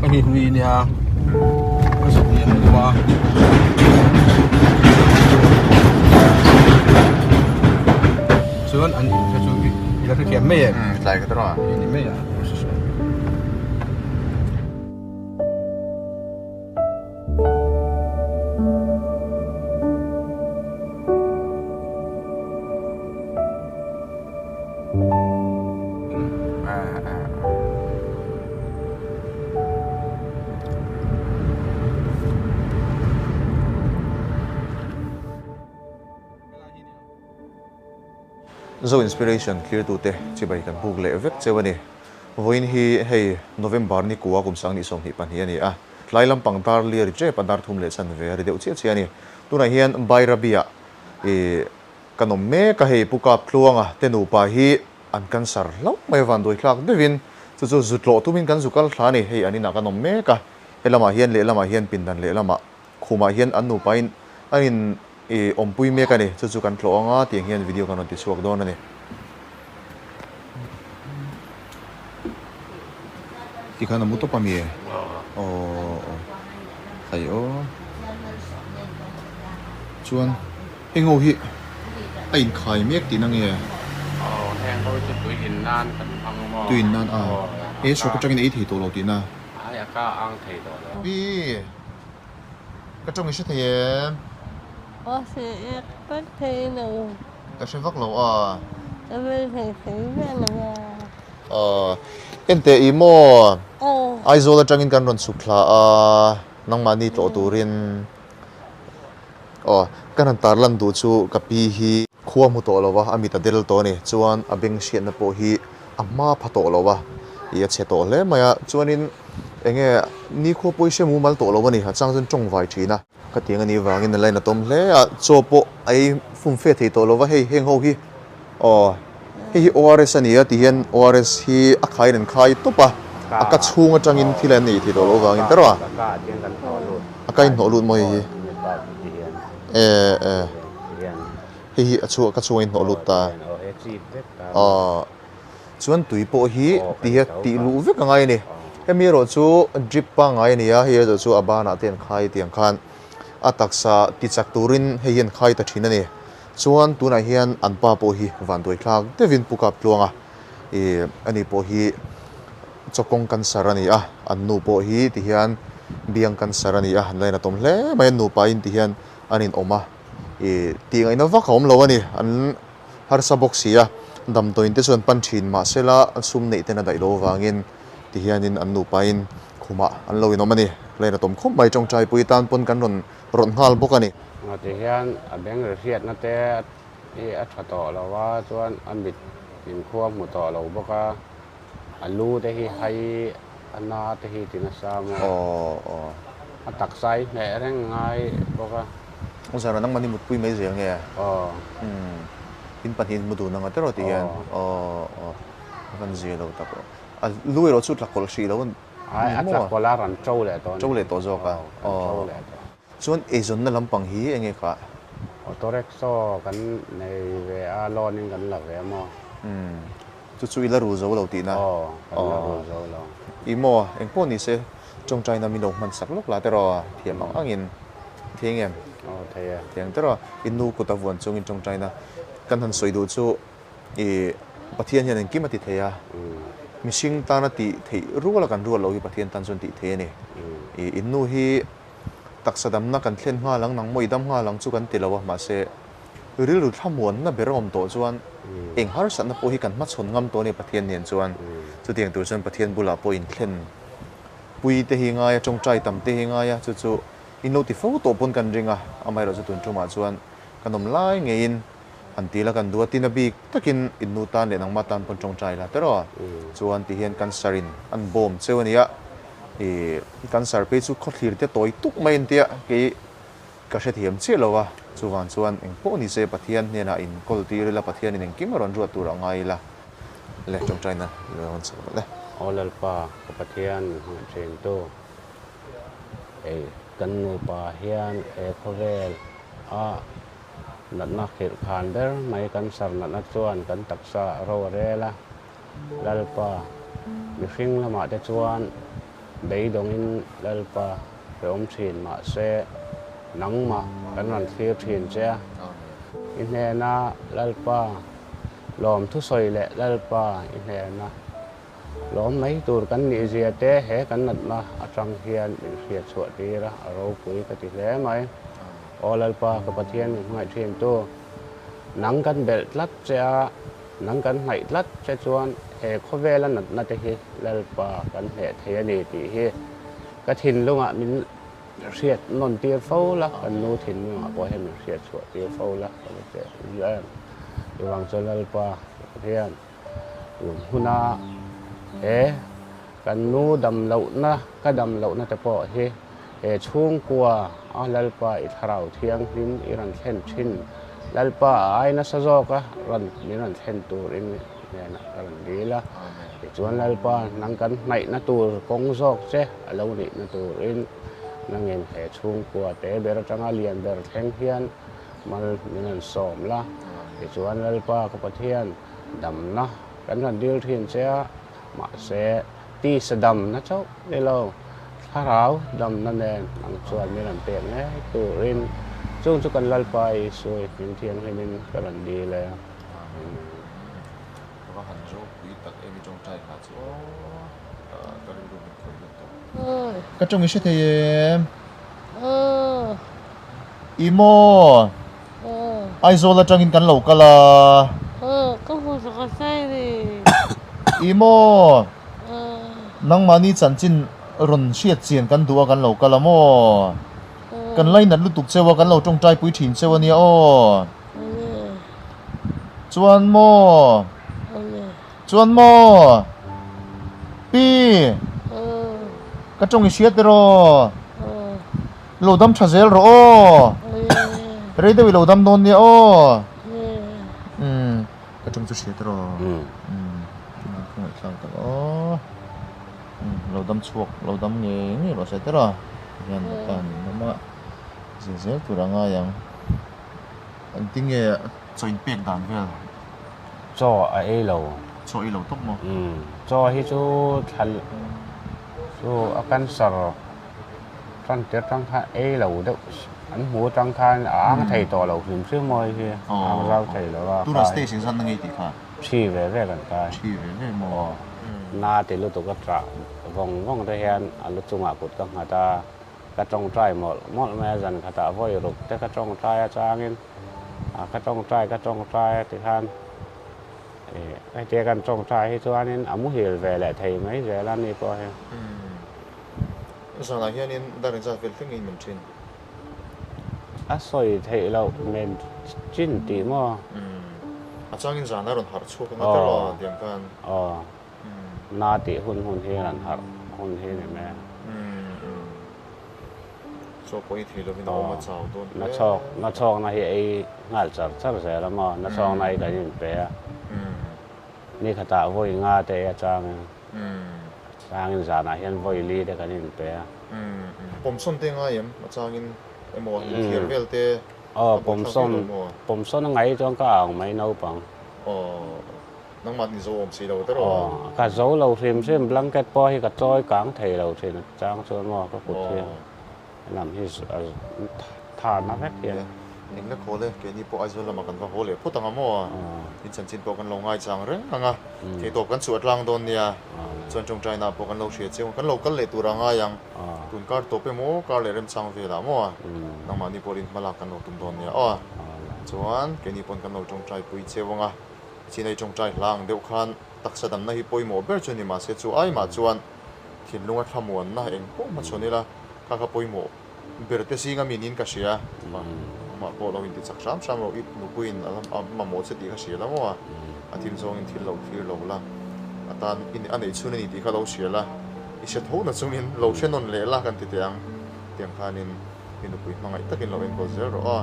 Hei hi hlui ania a zawh lian deuh a. Chuan an in kha chu i la hrethiam mai em? Tlai ka tawh a. Hei ni mai a. Zo Inspiration thlirtute chibai kan buk leh vek cheu a ni. Vawiin hi hei November ni kua kum 2022 a ni a, tlai lampang dar lia ri tep a dar thum leh chanve a ri deuh chiah chiah a ni. Tunah hian Bairabi-ah ih Kan awm mek a, hei Pu Kaptluanga te nupa hi an cancer hlauh mai a, vanduai thlak deuhin chu chu zu tlawh tumin kan zu kal thla a ni, hei an inah kan awm mek a, helamah hian lehlamah hian pindan lehlamah khumah hian an nupa in an in i awmpui mek a ni, chu chu kan tlawh anga tiang hian video kan rawn ti chhuak dawn a ni. Tikhan a mu tawp a mi? Aw khai aw chuan. Heng ho hi a inkhai mek tihna nge? Aw, heng ho chu tui in nan kan hmang maw? Tui in nan a. He sawk atangin ei thei tawh lo tihna? Ai, a ka ang thei tawh lo. Pi, ka tawng i hre thei em? Aw, hre vak thei lo. Ka hre vak lo a. Ka hre thei thei miah lo a. Aw, enteh i maw? Aizawl atangin kan rawn chhuk thla a, nangmahni tlawh turin. Aw, ka han tarlan duh chu ka pi hi khua hmu tawh lo va, a mit a del tawh a ni. Chuan a beng hriatna pawh hi a hma pha tawh lo va, ih a chhe tawh hle mai a. Chuanin eng nge nikhua pawh hi hre mumal tawh lo a ni, a chang chuan tawng vai thin a. Ka tiang a nih vangin a line a tawm hle a, chaw pawh a ei fum fe thei tawh lo va, hei heng ho hi aw hei hi ORS a ni a tihian ORS hi a khaiin an khai tawp a, a ka chhung atangin thil an ei thei tawh loh vangin ta rawh a. A ka inhnawh lut maw hei hi? E e hei hi a chhuah ka chhung a inhnawh lut ta. Aw chuan tui pawh hi ti hian tih luh vek a ngai a ni. Hemi erawh chu drip pangngai a ni a, hei erawh chu a banah te an khai tiang khan a taksa ti chak turin hei hi an khai ta thin a ni. Chuan tunah hian an pa pawh hi vanduai thlak deuhin pu kap tluang a ih ani pawh hi chawkawng cancer a ni a, an nu pawh hi ti hian biang cancer a ni a, an la inatawm hle mai a, nupa in ti hian an inawm a, ih tih ngaihna vak a awm lo a ni, an harsa bawk si a, damdawiin te chu an pan thin mahsela sum neih ten a daih loh avangin ti hianin an nupa in khumah an lo inawm a ni, la inatawm khawp mai tawngtai pui tan pawn kan rawn rawt nghal bawk a ni. Ti hian a beng ri hriatna te hi a tha tawh lo a, chuan a mit inkhua hmu tawh lo bawk a. A lu te hi hai a na te hi ti nasa maw? Aw aw. A taksa hi hneh reng ngai bawk a. U Zara nangmah ni mutpui mai zel nge? Aw. Umm. In pahnih in mu dun anga teraw ti hian. Aw aw. A van zia lo tak aw. A lu erawh chu tla kawlh hrih lo a ni maw? Ai a tla kawlh a rawn to leh tawh a ni. To leh tawh zawk a. Aw rawn to leh tawh. Chuan eizawnna lampang hi eng nge kha? Auto rickshaw kan nei ve a, loan in kan la ve a maw? Umm. Chu chu i la rul zo lo tihna? Aw, kan la rul zo lo. I maw, eng pawh ni se tawngtaina min lo hman sak lawk la teraw, thiam ang angin i thei ngem? Aw, thei e. Thei ang teraw, i nu kut a vuan chungin tawngtaina kan han sawi duh chu i Pathian hian engkim a ti thei a, mihring tana tih theih ruala kan ruat loh hi Pathian tan chuan tih thei a ni. I i nu hi taksa damna kan thlen nghal ang, nang maw i dam nghal ang chu kan ti lo a, mahse Rilru thlamuanna ber a awm tawh chuan eng harsatna pawh hi kan hmachhawn ngam tawh a ni Pathian nen chuan. Chutiang tur chuan Pathian bulah pawh inthlen pui te hi ngai a, tawngtai tam te hi ngai a, chu chu in lo ti fo tawh pawn kan ring a, amaherawhchu tun tumah chuan kan awm lai ngeiin han ti la kan duh a, tina bik takin in nu tan leh nangmah tan pawn tawngtai la teraw chuan ti hian cancer in an bawm cheu a nia, ih cancer phei chu khawthlir te tawi tuk mai an tia kei Ka hrethiam chiah lo a, chuvang chuan eng pawh ni se Pathian hnenah in kawl tir ila, Pathianin engkim a rawn ruat tur a ngai ila le tawngtaina lo rawn chho rawh le. Aw Lalpa, ka Pathian hmangaih thin tu, hei kan nupa hian he khawvel a natna khirh khan ber mai cancer natna chuan kan taksa a ro a rel a, Lalpa, mihring lamah te chuan. Beidawngin Lalpa hrehawm thin mahse nangmah kan rawn thlir thin che a. I hnena Lalpa lawm thusawi leh Lalpa i hnena lawm mai tur kan nih zia te he kan natna atang hian min hriat chhuah tir a, a ropui ka ti hle mai. Aw Lalpa ka Pathian min hmangaih thin tu, nang kan belh tlat che a, Nang kan hnaih tlat che chuan he khawvela natna te hi Lalpa kan hneh thei a ni tih hi ka thinlungah min hriat nawn tir fo la, kan nu thinlungah pawh hian min hriat chhuah tir fo la ka va che em. Chuvang chuan Lalpa hian tun huna he kan nu dam lohna, ka dam lohna te pawh hi He chhungkua a Lalpa i thlarau thianghlim i rawn thlen thin. Lalpa a ai nasa zawk a rawn min rawn thlen turin i hnenah ka rawn dil a. Tichuan Lalpa nang kan hnaihna tur kawng zawk che a lo nihna turin nangin he chhungkua te ber atanga lian ber thleng hian mal min rawn sawm la. Tichuan Lalpa ka Pathian damna kan rawn dil thin che a, Mahse, tisa damna chauh ni lo, thlarau damna nen ang chuan min rawn pek ngei turin chung chu kan Lalpa Isui hming thianghlimin ka rawn dil e. Amen. Ka va han ropui tak em i tawngtai kha chu aw ka rilru min khawih lut tawh. Ka tawng i hre thei em? I maw? Aizawl atangin kan lo kal a. Ka hmu chu ka sawi ni. I maw? Nangmahni chanchin rawn hriat chian kan duh a kan lo kal a maw? Kan lainat lutuk cheu a kan lo tawngtai pui thin cheu a nia aw. Chuan maw? Chuan maw? Pi! Ka tawng i hria tiraw? Lo dam tha zel rawh aw. Rei deuh i lo dam dawn nia aw. Umm ka tawng chu hriat rawh. Umm ka ngaihthlak tak aw. Umm lo dam chhuak lo dam ngei ngei rawh se tiraw. Hian ka tan awm a zir zel tur a ngai ang. Engtin nge chaw in pek dan vel? Chaw a ei lo. Chaw ei lo tawp maw? Umm chaw hi chu thla chu a cancer. Tan tir tang khan ei lo deuh an hmu atang khan a ang thei tawh lo hrim hrim mawi hi a ang zau thei lo a Tunah stage engzat na ngei tih kha? Thi ve ve kan kai. Thi ve ve maw? Aw. Na ti lutuk a ṭah vawng vawng te hian a lu chungah kut ka nghat a, ka tawngtai mawlh mawlh mai a, zan khatah vawi ruk te ka tawngtai a changin a ka tawngtai ka tawngtai a tikhan Hetia kan tawngtai hi chuanin a muhil ve leh thei mai zel a ni pawh hi. Zanah hianin dar inzat vel thleng in min thin. A sawi theih loh men chin tih maw? A changin zan a rawn harh chhuak anga tel a tiang khan. Aw. Na tih hun hun hi rawn harh hun hi ni mai a. Chaw pawh i thei lovin a awm a chau dawn hle. Na chhawkna hi ei nghal char char zel a maw? Na chhawkna hi kan inpe a. Ni khatah vawi nga te ei a changin changin zanah hian vawi li te kan inpe a. Pawmsawn te ngai em? A changin emaw inthiar vel te a buaithlak viau lo maw? Pawmsawn a ngai chuan ka ang mai naupang. Aw. Nangmah ni zo awm si lo te rawh. Aw, ka zo lo hrim hrim, blanket pawh hi ka chawi kang thei lo thin a chang chuan maw ka kut hi lam hi a tha na vek hian. Engla khawl e, keini pawh Aizawl lamah kan va haw leh phawt ang a maw? In chanchin pawh kan lo ngaichang reng ang a, theihtawp kan chhuah tlang dawn nia, chuan tawngtaina pawh kan lo hria chiang a, kan lo kal leh tur a ngai ang, tun kar tawp emaw kar leh remchang velah maw? Nangmahni pawhin hmalak kan lo tum dawn nia aw, chuan keini pawn kan lo tawngtai pui cheu ang a. Chinai tawngtai hla ang deuh khan taksa damna hi pawimawh ber chu ni mahse chu aimah chuan thinlunga thlamuanna eng pawh hmachhawn ila kha kha pawimawh ber te zinga mi niin ka hria. Amah pawh lo intichak hram hram lo i nupuiin a mamawh che tih kha hria la maw a, a thil zawngin thil lo thlir lo la, a tan a neih chhun a ni tih kha lo hria la, i hre tho na chungin lo hre nawn leh la kan ti teh ang tiang khanin i nupui hmangaih takin lo enkawl zel rawh a.